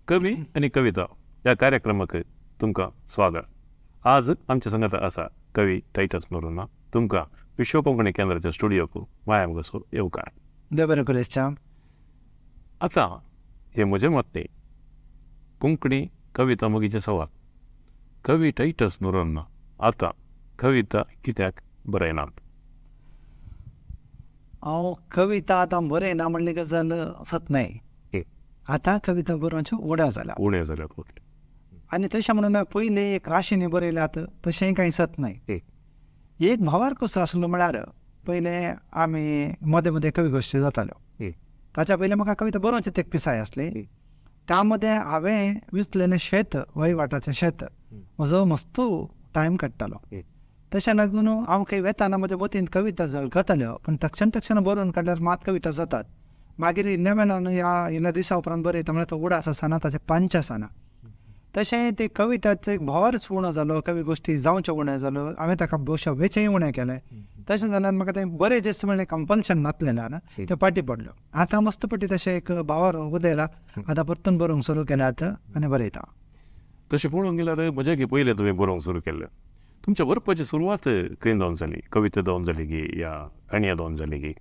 कवी आनी कविता ह्या कार्यक्रमाक तुमकां स्वागत. आज आमच्या संगात आसा कवी टायटस नोरोन्हा. तुमकां विश्व कोंकणी केंद्राच्या स्टुडियोक माया कसो येवकार. देव बरें करूं. आतां हे म्हजें मत न्ही, कोंकणी कविता मोगीचें सवाल. कवी टायटस नोरोन्हा आतां कविता कित्याक बरयनात? हांव कविता आतां बरयना म्हणली गजाल सत न्हय. आतां कविता बरोवच्यो उण्यो जाल्या. उण्यो जाल्यात. आनी तशें म्हणून पयलीं एक राशींनी बरयल्यात तशेंय कांय सत न्हय. एक भावार कसो आसलो म्हळ्यार पयलें आमी मदें मदें कवी गोश्टी जाताल्यो. ताच्या पयलीं म्हाका कविता बरोवची ते पिसाय आसली. त्या मदें हांवें विचलेलें शेत, वहिवाटाचें शेत, म्हजो मस्त टायम काडटालो. तशें लागून हांव खंय वेताना म्हज्या मतींत कविता झळकताल्यो, पूण तक्षण तक्षण बरोवन काडल्यार मात कविता जातात. मागीर इल्ल्या वेळान ह्या इल्ल्या दिसा उपरांत बरयता म्हळ्यार तो उडास आसना, ताचें पांच आसना. तशें ते कविताचो एक भावारच उणो जालो, कवी गोश्टी जावच्यो उणें जाल्यो, हांवें ताका भोवशा वेचेंय उणें केलें. तशें जाल्यार म्हाका तें बरें दिसता म्हणलें कंपल्शन नासलेल्यान तें फाटीं पडलो. आतां मस्त पटी तशें एक भावार उदयला, आतां परतून बरोवंक सुरू केल्यात आनी बरयता. तशें पळोवंक गेल्यार म्हज्या की पयलें तुवें बरोवंक सुरू केल्लें, तुमच्या बरपाची सुरवात खंय जावन जाली? कविता जावन जाली की या काणया जावन जाली की?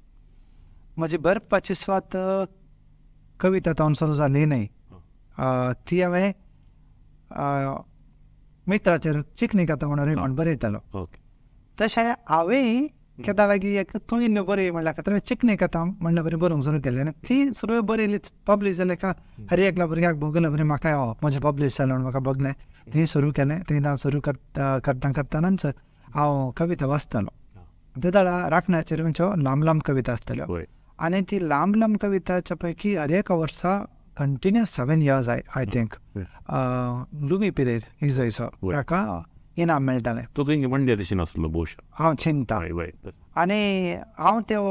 म्हजी बरपाची सुवात कविता जावन सुरू जाली न्हय. ती हांवें मित्राचेर चिकनी कथा म्हणून म्हण बरयतालो. तशें हांवें केदा लागीं एक तूं इल्ल्यो बरय म्हणल्या खातीर हांवें चिकनी कथा म्हणल्या बरी बरोवंक सुरू केली आनी ती सुरू बरयलीच पब्लीश जालें का हर एकल्या भुरग्याक भोगलें बरें म्हाका म्हजें पब्लीश जालें म्हूण म्हाका भोगलें. ती सुरू केलें. ती हांव सुरू करता करता करतनाच हांव कविता वाचतालो. ते वेळार राखण्याचेर खंयच्यो लांब लांब कविता आसताल्यो आनी ती लांब लांब कविताच्या पैकी हर एका वर्सा continuous 7 years I think Louis Pereira इजयचो ताका इनाम मेळटालें. तो खंय मंड्या दिशेन आसलो भोवशा हांव चिंता. आनी हांव त्यो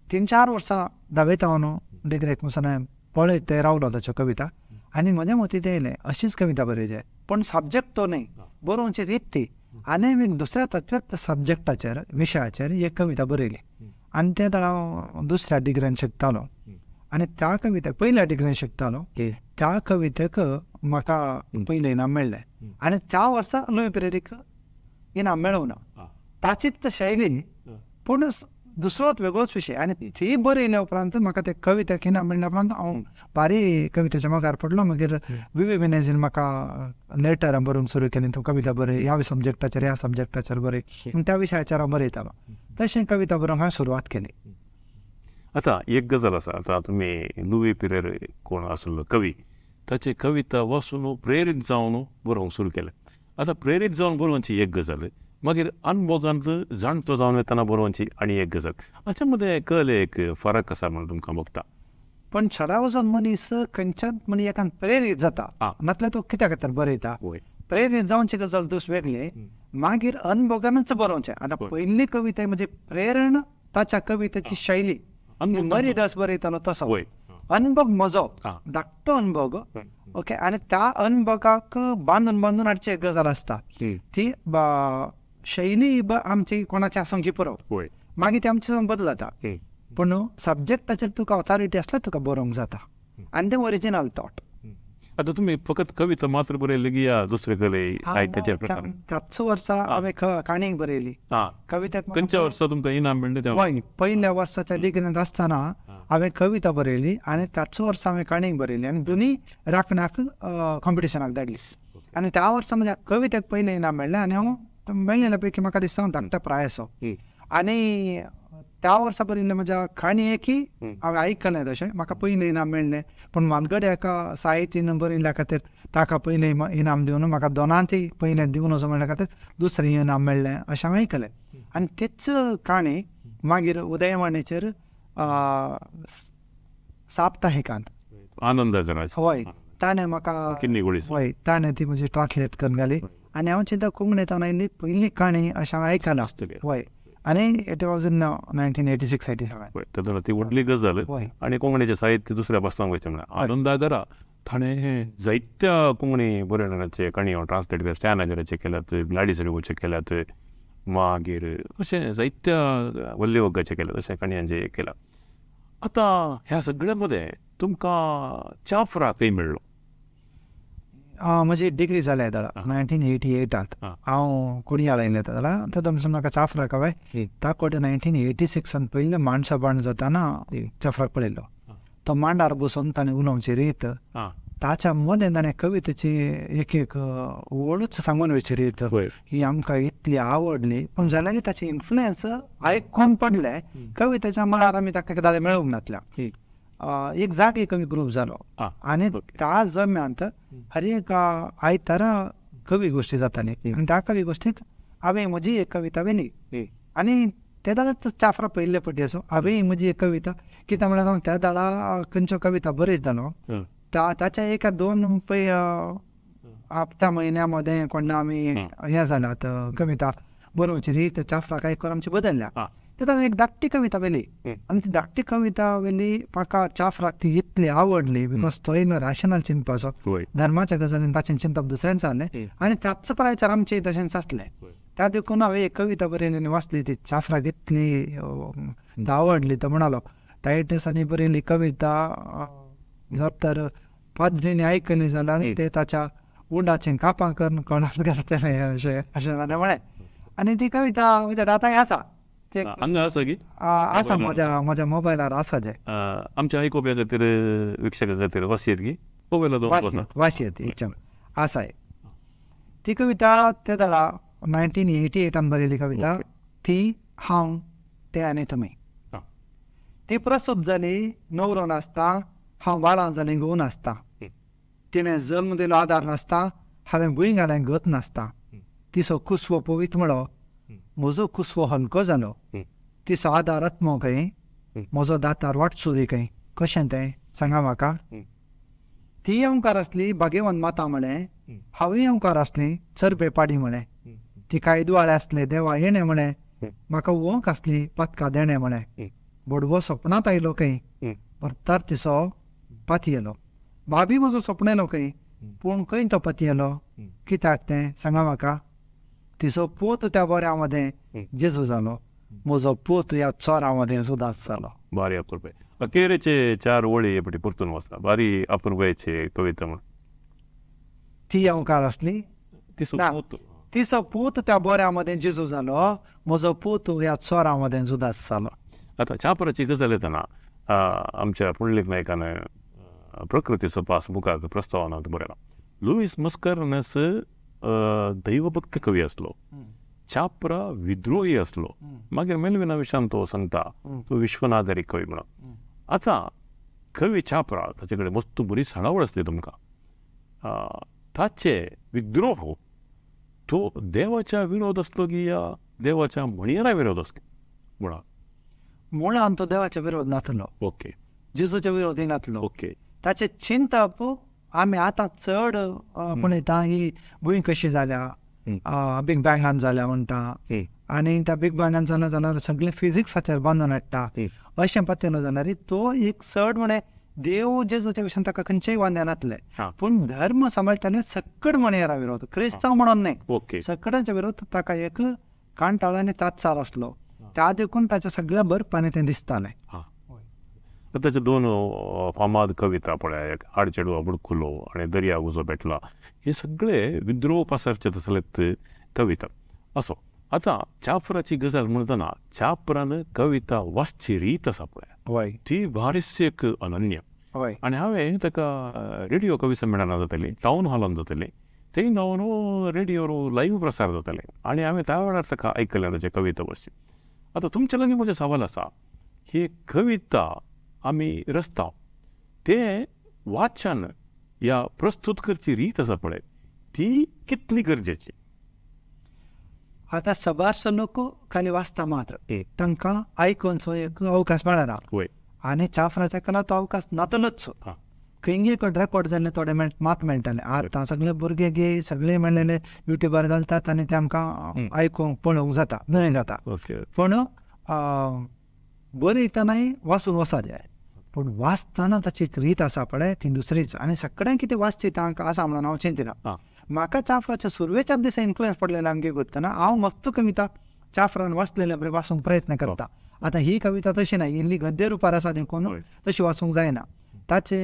3-4 वर्सां धावेत हांव डिग्रेक वचून हांवें पळयत ते रावलो ताच्यो कविता आनी म्हज्या मतींत येयलें अशीच कविता बरयची, पूण सब्जॅक्ट तो न्हय, बरोवची रीत ती. आनी हांवें दुसऱ्या तत्वात सब्जॅक्टाचेर विशयाचेर एक कविता बरयली आनी ते हांव दुसऱ्या डिग्रेन शिकतालो आनी त्या कविता पयल्या डिग्रीन शिकतालो त्या कवितेक म्हाका पयलें इनाम मेळ्ळें आनी त्या वर्सा लुई पिरेरीक इनाम मेळूंक ना. ताचीच शैली पूण दुसरोच वेगळोच विशय. आनी ती बरयल्या उपरांत म्हाका ते कवितेक इनाम मेळ्ळ्या उपरांत हांव भारी कवितेच्या मागार पडलो. मागीर वि वी मिनेझीन म्हाका लेटरां बरोवंक सुरू केली, तूं कविता बरय ह्या सब्जॅक्टाचेर ह्या सब्जॅक्टाचेर बरय, त्या विशयाचेर हांव बरयतालो. तशें कविता बरोवंक हांवें सुरवात केली. आतां एक गजाल आसा, आतां तुमी लुई पिरेर कोण आसलो कवी, ताची कविता वाचून प्रेरीत जावन बरोवंक सुरू केलें. आतां प्रेरीत जावन बरोवची एक गजाल, मागीर अनभोगांत जाणटो जावन वतना बरोवची आनी एक गजाल, हाच्या मदें कल एक फरक आसा म्हणून तुमकां बघता. पण छडा वचून मनीस खंयच्यान मनीस एकान प्रेरीत जाता, नातल्यार तो कित्या खातीर बरयता. प्रेरीत जावची गजाल दुस वेगळी, मागीर अनभोगानच बरोवचें. आतां पयली कविता म्हणजे प्रेरण ताच्या कवितेची शैली मरिदास बरयतालो तसो अनभोग म्हजो धाकटो अनभोग ओके. आनी त्या अनभोगाक बांदून बांदून हाडची एक गजाल आसता ती शैली आमची कोणाची आसूंक पुरो, मागीर ती आमची बदलता, पूण सब्जॅक्टाचेर तुका ऑथॉरिटी आसल्यार तुका बरोवंक जाता आनी तें ओरिजिनल थॉट. आतां तुमी फकत कविता मात्र बरयली की या दुसरे कडेन साहित्याचे प्रकार? त्याच वर्सा हांवें काणी बरयली. कविता खंयच्या वर्सा तुमकां इनाम मेळ्ळें? हय, पयल्या वर्साच्या डिग्रींत आसतना हांवें कविता बरयली आनी त्याच वर्सा हांवें काणी बरयली आनी दोनूय राखणाक कॉम्पिटिशनाक धाडली. आनी त्या वर्सा म्हज्या कवितेक पयलें इनाम मेळ्ळें आनी हांव मेळ्ळेल्या पैकी म्हाका दिसता हांव धाकटो प्राय असो. आनी त्या वर्सा बरयल्लें म्हज्या काणयेकी हांवें आयकलें तशें म्हाका पयलें इनाम मेळ्ळें, पूण मालगडे एका साहित्यीन बरयल्ल्या खातीर ताका पयलें इनाम दिवन म्हाका दोनांतय पयलें दिवन वचो म्हणल्या खातीर दुसरें इनाम मेळ्ळें अशें हांवें आयकलें. आनी तीच काणी मागीर उदयवाणीचेर साप्ताहिकांत आनंद हय ताणें म्हाका हय ताणें ती म्हजी ट्रान्सलेट करून घाली आनी हांव चिंता कोंकणींत आयिल्ली पयली काणी अशें हांवें आयकलां आसतली. हय. आनी it was in 1986-87. तेन्ना ती व्हडली गजाल आनी कोंकणीचें साहित्य दुसऱ्या भासांक वयचें म्हणल्यार आनंदागरा ताणें जायत्या कोंकणी बरोवणाचे काणयो ट्रान्सलेट केल्या, स्टॅनागराचे केल्यात, ग्लाडीस रिवोचे केल्यात, मागीर अशें जायत्या वल्ली वग्गाचे केल्यात, अशें काणयांचे केल्या. आतां ह्या सगळ्या मदें तुमकां चाफ्रा खंय मेळ्ळो? म्हजी डिग्री जाल्या येदोळा 1988 हांव कोडयाळ आयलें तेदोळा तेदोन म्हाका चाफ्राक हांवें ताकोडे 1986 पयलें माणसा बाण जाताना चाफ्राक पळयलो. तो मांडार बसून ताणें उलोवची रीत, ताच्या मदें ताणें कवितेची एक एक ओळूच सांगून वयची रीत ही आमकां इतली आवडली. पूण जाल्यार ताची इन्फ्लुयन्स आयकून पडलें कवितेच्या मळार आमी ताका एकदां मेळूंक नासल्या. एक जागे कवी ग्रूप जालो आनी त्या जम्यांत हर एक आयतारा कवी गोश्टी जाताली आनी त्या कवी गोश्टीक हांवें म्हजी एक कविता व्हेली आनी त्या दाळाच चाफ्रा पयले पटी असो हांवें म्हजी एक कविता कित्याक म्हळ्यार हांव त्या दाळा खंयच्यो कविता बरयतालो ताच्या एका दोन पय हप्ता म्हयन्या मदें कोण्णा आमी हें जाल्यात कविता बरोवची रीत चाफ्राक आयकून आमची बदलल्या. ते ताणें एक धाकटी कविता व्हेली आनी ती धाकटी कविता व्हेली म्हाका चाफ्राक ती इतली आवडली because तो येयलो रॅशनल चिंतपाचो, धर्माच्या गजालीन ताचें चिंतप दुसऱ्यान जालें आनी त्याच प्रायचार आमचें तशेंच आसलें. त्या देखून हांवें एक कविता बरयली आनी वाचली ती चाफ्राक इतली आवडली. तो म्हणालो टायटसांनी बरयली कविता जर तर पाद्रीनी आयकली जाल्यार ते ताच्या उंडाचें कापां करून कोणाक घालतले अशें अशें ताणें म्हळें. आनी ती कविता आतांय आसा हांगा आसा की आसा म्हज्या म्हज्या मोबायलार आसा. जे आमच्या आयकुप्या खातीर विक्षका खातीर वाचयेत की मोबायलार वाचयेत एकदम आसा ती कविता. ते दाडा 1988 बरयली कविता ती हांव ते आनी तुमी. ती प्रस्तूत जाली नवरो नासता, हांव बाळां जालीं घोव नासता, तिणें जल्म दिलो आदार नासता, हांवें भूंय घालें गत नासता, तिचो कुसवो पवित्र म्हळो म्हजो कुसवो हलको जालो, तिचो आदार आत्मो खंय म्हजो दातार वाटसुरी खंय, कशें तें सांगा म्हाका. ती अंकार आसली भाग्यवंत माता म्हळें, हांवूय अंकार आसली चरबे पाडी म्हळें, तिका दुवाळे आसले देवा येणें म्हळें, म्हाका वंक आसली पातका देणें म्हळें, बोडवो सपनांत आयलो खंय भरतार तिचो पातयेलो, भाभी म्हजो सपणेलो खंय पूण खंय तो पातयेलो कित्याक तें सांगा म्हाका. तिचो पूत त्या बऱ्या मदें जेजू जालो, म्हजो पूत ह्या चोरा मदें सुदास जालो. भारी अपुरबाय. अखेरेचे चार वळी पटी परतून वाचा, भारी अपुरबायेची कविता म्हण. ती अंकार आसली तिचो पूत त्या बऱ्या मदें जेजू जालो, म्हजो पूत ह्या चोरा मदें जुदास जालो. आतां चापराची गजाल येतना आमच्या पुंडलीक नायकान प्रकृतीचो पास बुकाक प्रस्तावनांत बरयला. लुईस मस्करनस दैवभक्त कवी आसलो, चापरा विद्रोही आसलो, मागीर मेलविना विशान तो सांगता तो विश्वनागरी कवी म्हणून. आतां कवी चापरा ताचे कडेन मस्त बरी साणावळ आसली तुमकां, ताचे विद्रोह तो देवाच्या विरोध आसलो की या देवाच्या म्हणयेरा विरोध आसलो? मुळां मुळान तो देवाच्या विरोध नासलो, ओके, जेजूच्या विरोधी नासलो, ओके. ताचें चिंतप आमी आतां चड पळयता ही भूंय कशी जाल्या, बीग बँगान जाल्या म्हणटा आनी त्या बीग बँगान जाल्या जाल्यार सगळें फिजिक्साचेर बांदून हाडटा अशें पातयलो जाल्यार तो एक चड म्हळें देव जेजूच्या विशयान ताका खंयचेय वांदे नासले, पूण धर्म सांबाळटाले सकट म्हणयेरा विरोध, क्रिस्तांव म्हणून न्हय, सकटांच्या विरोध ताका एक कांटाळो आनी तात्सार आसलो, त्या देखून ताच्या सगळ्या बरपांनी तें दिसतालें. ताचे दोन फामाद कविता पळय, एक हाड चेडवा बुडकुलो आनी दर्या उजो पेटला, हे सगळे विद्रोह पासारचे तसलेच कविता असो. आतां चापराची गजाल म्हणटना चापरान कविता वाचची रीत आसा पळय ती भारीच एक अनन्य. आनी हांवें ताका रेडियो कवी संमेलनां जातालीं, टावन हॉलान जातालीं, थंय रावन रेडियोर लायव्ह प्रसार जातालें आनी हांवें त्या वेळार ताका आयकलें ताचे कविता वाचची. आतां तुमचे लागीं म्हजें सवाल आसा, ही कविता आमी रचता तें वाचन या प्रस्तूत करची रीत आसा पळय ती कितली गरजेची? आतां सबारसो लोक खाली वाचता मात्र, तांकां आयकूनसो एक अवकाश मेळना आनी चाफ्राच्या कला तो अवकाश नातलोच. खंय रेकॉर्ड जाल्ले थोडे मात मेळटाले, आतां सगळे भुरगे गे सगळे मेळ्ळेले युट्यूबार घालतात आनी ते आमकां आयकूंक पळोवंक जाता, न्हय जाता. पूण बरयतनाय वाचून वचत जाय, पूण वाचतना ताची एक रीत आसा पळय ती दुसरीच आनी सगळ्यांक कितें वाचची तांकां आसा म्हणून हांव चिंतना. म्हाका चाफ्राच्या सुरवेच्याच दिसा इन्फ्लुयन्स पडलेला आमगे करतना हांव मस्त कविता चाफ्रान वाचलेल्या बरें वाचूंक प्रयत्न करता. आतां ही कविता तशी ना, इल्ली गद्य रुपार आसा देखून तशी वाचूंक जायना. ताचे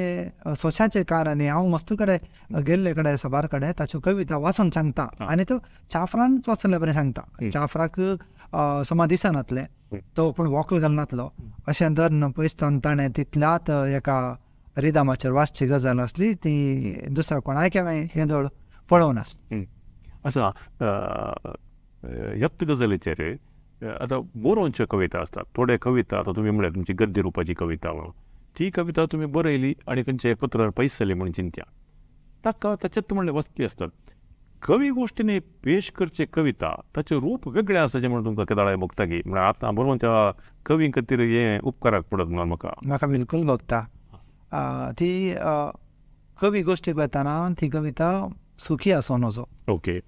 सोशाचे कारणे हांव मस्त कडेन गेल्ले कडेन सबार कडेन ताच्यो कविता वाचून सांगता आनी तो चाफ्रानच वाचले बरें सांगता. चाफ्राक समा दिसनातलें तो पूण वॉकल घालनातलो अशें धरून पयसतान ताणें तितल्यात एका रिदमाचेर वाचची गजाल आसली ती दुसऱ्या कोणाक हांवें हें धड पळोवनास. आसा ह्याच गजालीचेर आतां बरोवच्यो कविता आसतात थोड्यो कविता आतां तुमी म्हळ्यार तुमची गद्य रुपाची कविता म्हणून ती कविता तुमी बरयली आनी खंयच्या पत्रार पयस जाली म्हणून चिंत्या ताका ताचेच म्हणल्यार वचपी आसतात. कवी गोश्टींनी पेश करचे कविता ताचें रूप वेगळें आसा म्हणून तुमकां केदाळाय भोगता की म्हळ्यार आतां बरोवच्या कवी खातीर हें उपकाराक पडत म्हणून म्हाका म्हाका बिलकूल भोगता. ती कवी गोश्टीक वतना ती कविता सुखी आसूं नजो. ओके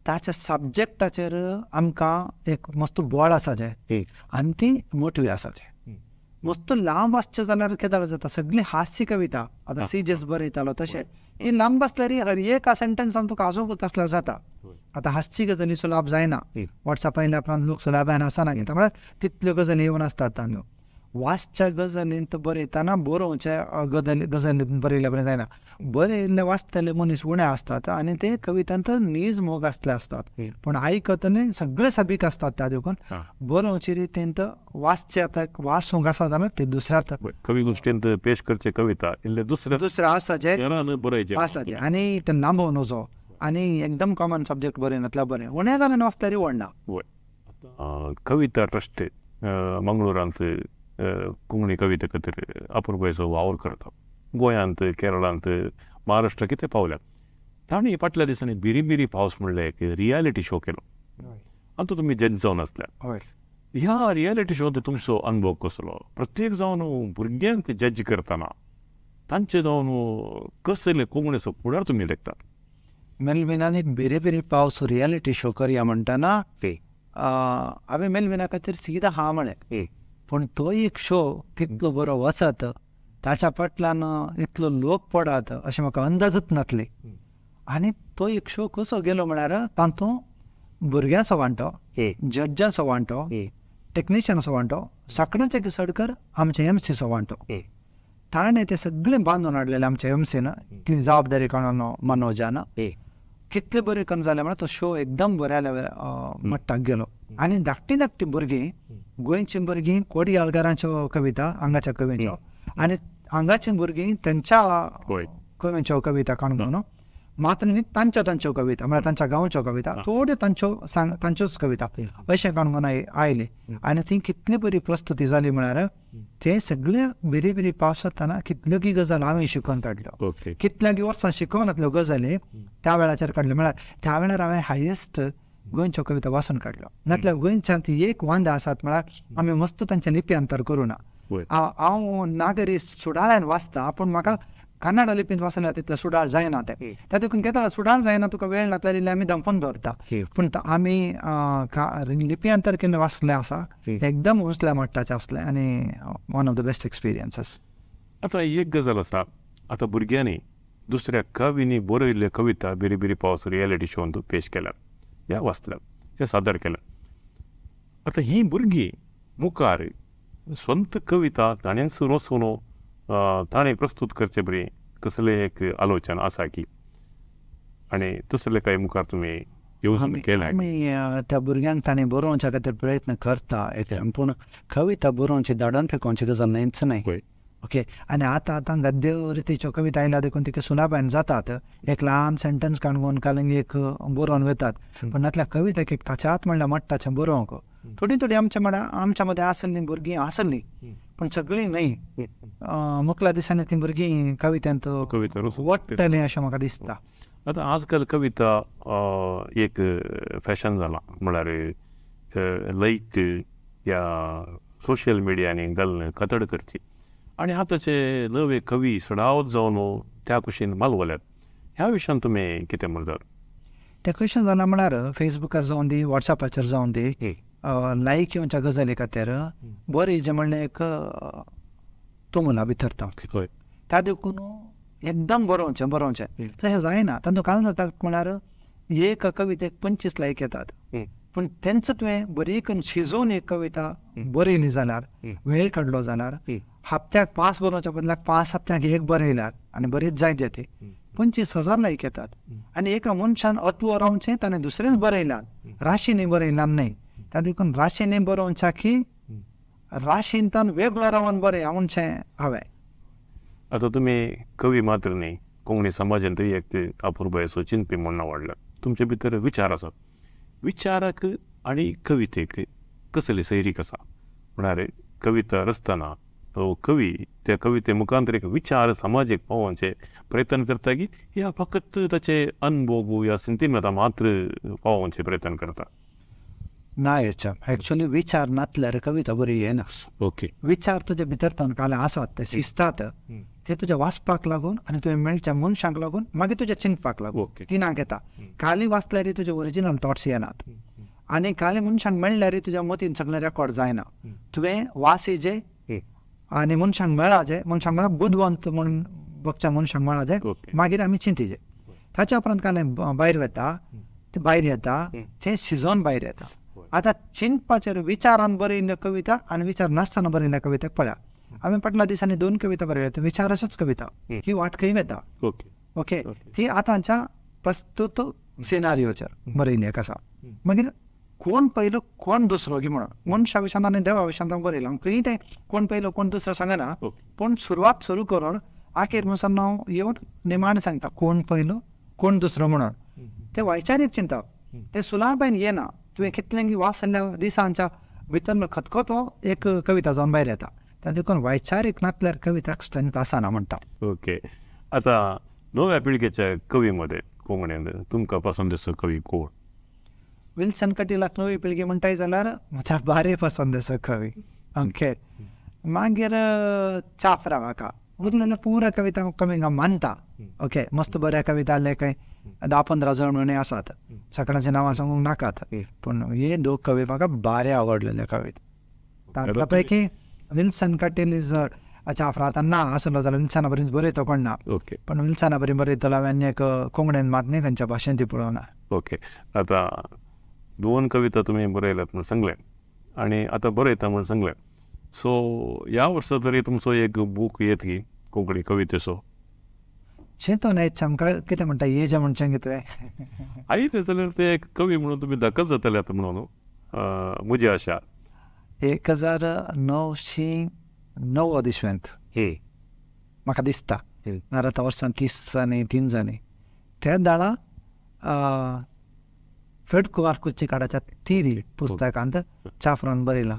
ताच्या सब्जेक्टाचेर आमकां एक मस्त बळ आसाचें आनी ती मोटवी आसाचें. मस्त लांब वाचचें जाल्यार केदाळ जाता सगळी हास्य कविता आतां सीजेस बरयतालो तशें ही लांब आसल्यार हर एका सेंटेन्सान तुका हासूंक आसल्यार जाता. आतां हासची गजाली सुलाभ जायना, वॉट्सएप आयल्या उपरांत लोक सुलाभान आसना कित्याक म्हळ्यार तितल्यो गजाली येवन आसतात तांच्यो. वाचच्या गजालींत बरयतना बरोवच्या गजाली गजाली बरयल्या बरें जायना. बरयल्ले वाचतले मनीस उणे आसतात आनी ते कवितांत नीज मोग आसले आसतात पूण आयकतले सगळे साबीक आसतात. त्या देखून बरोवचे रितींत वाचचे आतां वाचूंक आसा जाल्यार ते दुसऱ्या कवी गोश्टींत पेश करचे कविता इल्ले दुसऱ्या दुसऱ्या आसाचे बरयचे आसाचे आनी ते लांबोवन वचो आनी एकदम कॉमन सब्जेक्ट बरयनातल्या बरें उणें जाल्यार वाचतरी व्हडना. कविता ट्रस्ट मंगळुरांत कोंकणी कविते खातीर अपुरबायेचो वावर करता. गोंयांत केरळांत महाराष्ट्र कितें पावल्यात तांणी फाटल्या दिसांनी बिरी बिरी पावस म्हणलें एक रियलिटी शो केलो आनी तो तुमी जज जावन आसल्या. ह्या रियलिटी शोंत तुमचो अनुभव कसलो? प्रत्येक जावन भुरग्यांक जज करतना तांचे जावन कसले कोंकणीचो फुडार तुमी लेखतात? मेलविनान एक बिरी बिरी पावस रियलिटी शो करया म्हणटना हांवें मेलविना खातीर सीधा हा म्हळें पूण तो एक शो कितलो बरो वचत ताच्या फाटल्यान इतलो लोक पडत अशें म्हाका अंदाजूच नासली. आनी तो एक शो कसो गेलो म्हळ्यार तातूंत भुरग्यांचो वांटो, जज्जांचो वांटो, टॅक्निशियनाचो वांटो, सगळ्यांचे सडकर आमच्या एमसीचो वांटो. ताणें ते सगळें बांदून हाडलेलें आमच्या एमसीन की जबाबदारी कोणान मनोजान कितले बरें करून जालें म्हळ्यार तो शो एकदम बऱ्या मट्टाक गेलो. आनी धाकटी धाकटी भुरगीं गोंयची भुरगीं कोडयाळकारांच्यो कविता हांगाच्या कवींच्यो आनी हांगाची भुरगीं तेंच्या कवींच्यो कविता काणकोण मात्र न्ही तांच्यो तांच्यो कविता म्हळ्यार तांच्या गांवच्यो कविता थोड्यो तांच्यो सांग तांच्योच कविता अशें काणकोण आयली आनी ती कितली बरी प्रस्तुती जाली म्हळ्यार ते सगळे बेरी बेरी पावस जातना कितल्यो की गजाल हांवें शिकोवन काडल्यो, कितल्या की वर्सां शिकोवन गजाली त्या वेळाचेर काडल्यो. म्हळ्यार त्या वेळार हांवें हायेस्ट गोंयच्यो कविता वाचून काडल्यो. नातल्यार गोंयच्यांत एक वांदा आसात म्हळ्यार आमी मस्त तांचें लिप्यांतर करूं ना. हांव नागरी सुडाळ्यान वाचता पूण म्हाका कन्नड लिपींत वाचल्यार तितलें सुडाळ जायना तें. त्या देखून केदाळ सुडाळ जायना तुका वेळ नातल्यार इल्लें आमी दंपून दवरता पूण आमी लिप्यांतर केन्ना वाचलें आसा एकदम उंचल्या मट्टाचें आसलें आनी one of the best experiences. आतां एक गजाल आसा, आतां भुरग्यांनी दुसऱ्या कवींनी बरयल्ल्यो कविता बिरी बिरी पावस रियलिटी शोंत पेश केल्यात ह्या वाचल्यात ह्या सादर केल्यात. आतां हीं भुरगीं मुखार स्वंत कविता ताणेंच रचून ताणें प्रस्तूत करचे बरी कसलें एक आलोचन आसा की आनी तसलें कांय मुखार तुमी येवजण केल्या? आमी त्या भुरग्यांक ताणें बरोवच्या खातीर प्रयत्न करता पूण कविता बरोवची धाडून फेकोवची गजाल न्हयच न्हय. ओके आनी आतां आतां गद्य रितीच्यो कविता आयल्या देखून तिका सुलाभायन जातात. एक ल्हान सेंटन्स काणून काडून एक बरोवन वतात पूण नातल्या कविता एक ताच्यात म्हणल्यार मट्टाचें बरोवंक थोडी थोडी आमच्या म्हळ्यार आमच्या मदें आसलीं भुरगीं आसलीं पूण सगळीं न्हय. मुखल्या दिसांनी तीं भुरगीं कवितेंत वडटलीं अशें म्हाका दिसता. आतां आजकाल कविता एक फॅशन जाला म्हळ्यार लायक ह्या सोशल मिडियांनी घालून कतड करची आनी आतांचे नवे कवी सडावत जावन त्या कुशीन मालवल्यात. ह्या विशयान तुमी कितें म्हणटात? तें कशें जालां म्हळ्यार फेसबुकार जावन दी वॉट्सएपाचेर जावन दी लायक येवच्या गजाली खातीर बरी जें म्हणलें एक तुमुला भितर त्या देखून एकदम बरोवचें बरोवचें तशें जायना. तातूंत काल जाता म्हळ्यार एक कवितेक 25 लायक येतात पूण तेंचो तुवें बरी करून शिजोवन एक कविता बरयली जाल्यार, वेळ काडलो जाल्यार, हप्त्याक 5 बरोवच्या बदलाक 5 हप्त्याक एक बरयल्यार आनी बरीच जायत येते 25,000 लायक येतात. आनी एका मनशान अत्व रावचें ताणें दुसरेंच बरयल्यान, राशींनी बरयल्यान न्हय. त्या देखून राशींनी बरोवच्या की राशींतान वेगळो रावन बरें म्हणचें हांवें. आतां तुमी कवी मात्र न्ही, कोंकणी समाजांतूय एक अपुरबायेचो चिंतपी म्हूण नांव वाडलां. तुमचे भितर विचार आसात. विचाराक आनी कवितेक कसली सैरीक आसा? म्हळ्यार कविता रचतना तो कवी त्या कविते मुखांतर एक विचार समाजीक पावोवचे प्रयत्न करता की ह्या फकत ताचे अनुभव ह्या सिंतिमेंतां मात्र पावोवचे प्रयत्न करता? ना, हेच्या एक्चुअली विचार नासल्यार कविता बरी येना. ओके, विचार तुजे भितर तणकाले आसात, ते शिजतात, ते तुज्या वाचपाक लागून आनी तुवें मेळच्या मनशांक लागून, मागीर तुज्या चिंतपाक लागून तिनाक येता. खाली वाचल्यार तुजे ओरिजिनल थॉट्स येनात आनी खाली मनशांक मेळ्ळ्यार तुज्या मतीन सगळें रेकॉर्ड जायना. तुवें वासीजे आनी मनशांक मेळाजे, मनशांक मेळा बुदवंत म्हूण बगच्या मनशांक मेळाजे, मागीर आमी चिंतीजे. ताच्या उपरांत कांय भायर वता, ते भायर येता, ते शिजोवन भायर येता. आतां चिंतपाचेर विचारान बरयल्ल्यो कविता आनी विचार नासतना बरयल्ल्या कविताक पळया. हांवें फाटल्या दिसांनी 2 कविता बरयल्या, विचाराच्योच कविता. ही वाट खंय वता? ओके, ती आतांच्या प्रस्तुत सिनारियोचेर बरयल्ली एक आसा. मागीर कोण पयलो कोण दुसरो की म्हणून मनशा विशांत आनी देवा विशांत हांव बरयलां. खंय तें कोण पयलो कोण दुसरो सांगना, पूण सुरवात सुरू करून आखेर म्हणसर हांव येवन निमाणें सांगता कोण पयलो कोण दुसरो म्हणून. तें वैचारीक चिंतप तें सुलाबायन येना. तुवें कितलें वाचल्या दिसांच्या भितर खतखतो एक कविता जावन भायर येता. त्या देखून वैचारीक नासल्यार कविताक स्ट्रेंथ आसना म्हणटा. ओके, आतां नव्या पिळगेच्या कवी मध्ये कोंकणींत तुमकां पसंद कवी कोण? विल्सन कटीलाक नवी पिळगी म्हणटाय जाल्यार म्हज्या बारे पसंद आसा कवी. ओके, मागीर चाफ्रा म्हाका उरलेल्या पुरा कविता कमी मानता. ओके, मस्त बऱ्या कविता आसले कांय 10-15 जण म्हणे आसात, सगळ्यांची नांवां सांगूंक नाकात, पूण हे 2 कवी म्हाका बारे आवडलेले कविता. तांतल्या पैकी विल्सन कटील is Chafra आतां ना आसलो जाल्यार विल्सना बरीच बरयतो कोण ना, पण विल्सना बरी बरयतलो हांवें आनी एक कोंकणीन मात न्ही खंयच्या भाशेन ती पळोवना. ओके, आतां 2 कविता तुमी बरयल्यात म्हूण सांगलें आनी आतां बरयता म्हूण सांगलें, सो ह्या वर्सा तरी तुमचो एक बूक येत की कोंकणी कवितेचो? चिंतून येत आमकां कितें म्हणटा येजे म्हणचें कितें आयलें जाल्यार ते एक कवी म्हणून तुमी दाखल जातले आतां म्हणून म्हजी आशा. 1990 इस्वेंत म्हाका दिसता, नाजाल्यार आतां वर्सां 30 आनी 3 जालीं. त्या दाळा फेडकुवार कुच्चीकाडाच्या तिरी पुस्तकांत चाफ्रान बरयलां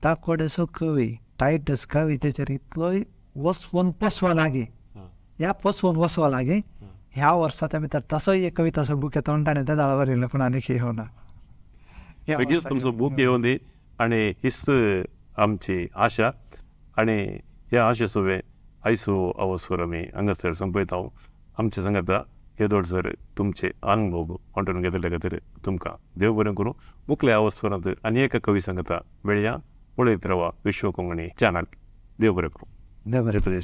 ताकोडेचो कवी टायटस कवितेचेर इतलोय वसवून पसवा लागीं, ह्या पसवून वसवा लागीं ह्या वर्सा त्या भितर तसोय एक कविताचो बूक येता म्हणून ताणें त्या दाळा बरयलें, पूण आनी येवना. बेगीन तुमचो बूक येवन दी आनी हीच आमची आशा आनी ह्या आशे सवें आयचो अवसर आमी हांगासर संपयता. आमचे सांगाता येदोळ सर तुमचे अनुभव वांटून घेतले खातीर तुमकां देव बरें करूं. मुखल्या अवसरांत आनी एका कवी सांगता मेळया. पळयत रावा विश्व कोंकणी चॅनल. देव बरें करूं. देव बरें करूं.